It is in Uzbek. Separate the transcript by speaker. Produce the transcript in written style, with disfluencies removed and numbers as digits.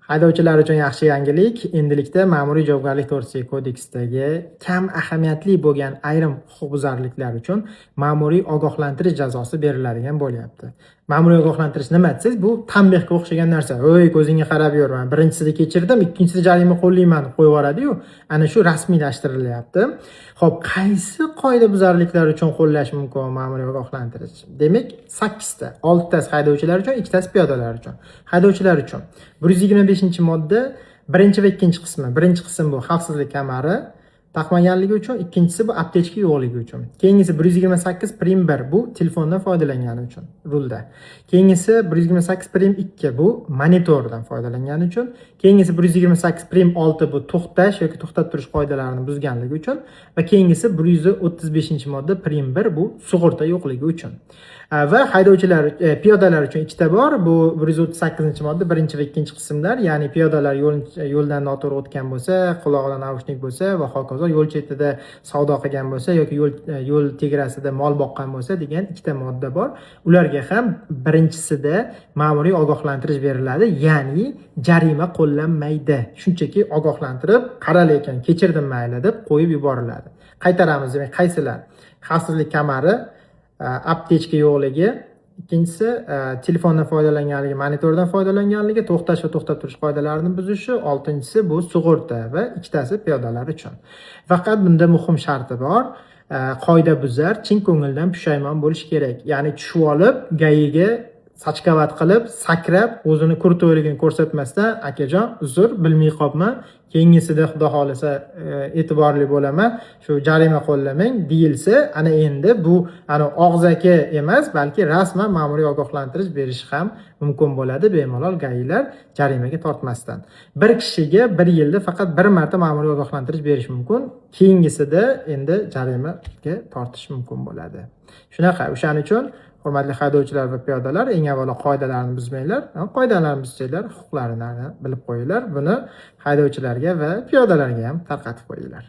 Speaker 1: Haydovchilar uchun yaxshi yangilik. Endilikda Ma'muriy javobgarlik to'g'risidagi kodeksdagi kam ahamiyatli bo'lgan ayrim huquqbuzarliklar uchun ma'muriy ogohlantirish jazosi beriladigan bo'lyapti. Ma'muriy ogohlantirish nima desangiz, bu tanbehga o'xshagan narsa. "Oy, ko'zingga qarab yur, man birinchisida kechirdim, ikkinchisida jarima qo'llayman" deb qo'yib yuboradi-yu. Ana shu rasmiylashtirilyapti. Xo'p, qaysi qoidabuzarliklar uchun qo'llash mumkin ma'muriy ogohlantirish? Demak, 8 ta, 6 tasi haydovchilar uchun, 2 tasi piyodalar uchun. Haydovchilar uchun 125-modda, birinchi va ikkinchi qismi. Birinchi qism bu xavfsizlik kamari taqmaganligi uchun, ikkinchisi bu aptechka yo'qligi uchun. Keyingisi 128 prim 1, bu telefondan foydalangani uchun rulda. Keyingisi 128 prim 2, bu monitordan foydalangani uchun. Keyingisi 128 prim 6, bu to'xtash yoki to'xtab turish qoidalarini buzganligi uchun va keyingisi 135-modda prim 1, bu sug'urta yo'qligi uchun. Va haydovchilar, piyodalar uchun ikkita bor. Bu 138-modda birinchi va ikkinchi qismlar, ya'ni piyodalar yo'ldan noto'g'ri o'tgan bo'lsa, qulog'ida naushnik bo'lsa va hokazo, yo'l chetida savdo qilgan bo'lsa yoki yo'l tegrasida mol boqqan bo'lsa degan ikkita modda bor. Ularga ham birinchisida ma'muriy ogohlantirish beriladi, ya'ni jarima qo'llanmaydi. Shunchaki ogohlantirib, "Qara lekin, kechirdim, mayli" deb qo'yib yuboriladi. Qaytaramiz, demak, qaysilar? Xavfsizlik kamari, aptechka yo'qligi, ikkinchisi telefondan foydalanganligi, monitordan foydalanganligi, to'xtash va to'xtab turish qoidalarini buzishi, oltinchisi bu sug'urta va ikkitasi piyodalar uchun. Faqat bunda muhim sharti bor. Qoidabuzar chin ko'ngildan pushaymon bo'lishi kerak. Ya'ni tushib olib, ГАИ ga сачковать qilib, sakrab, o'zini крутой ligini ko'rsatmasdan, "Akajon, uzr, bilmay qolibman, keyingisida xudo xohlasa e'tiborli bo'laman, shu jarima qo'llamang" deyilsa, ana endi bu ana og'zaki emas, balki rasman ma'muriy ogohlantirish berishi ham mumkin bo'ladi, bemalol ГАИ lar jarimaga tortmasdan. Bir kishiga bir yilda faqat bir marta ma'muriy ogohlantirish berish mumkin. Keyingisida endi jarimaga tortish mumkin bo'ladi. Shunaqa, o'shaning uchun, hurmatli haydovchilar va piyodalar, eng avvalo qoidalarni buzmanglar. Qoidalarni buzsanglar, huquqlarini bilib qo'yinglar. Buni haydovchilarga va piyodalarga ham tarqatib qo'yinglar.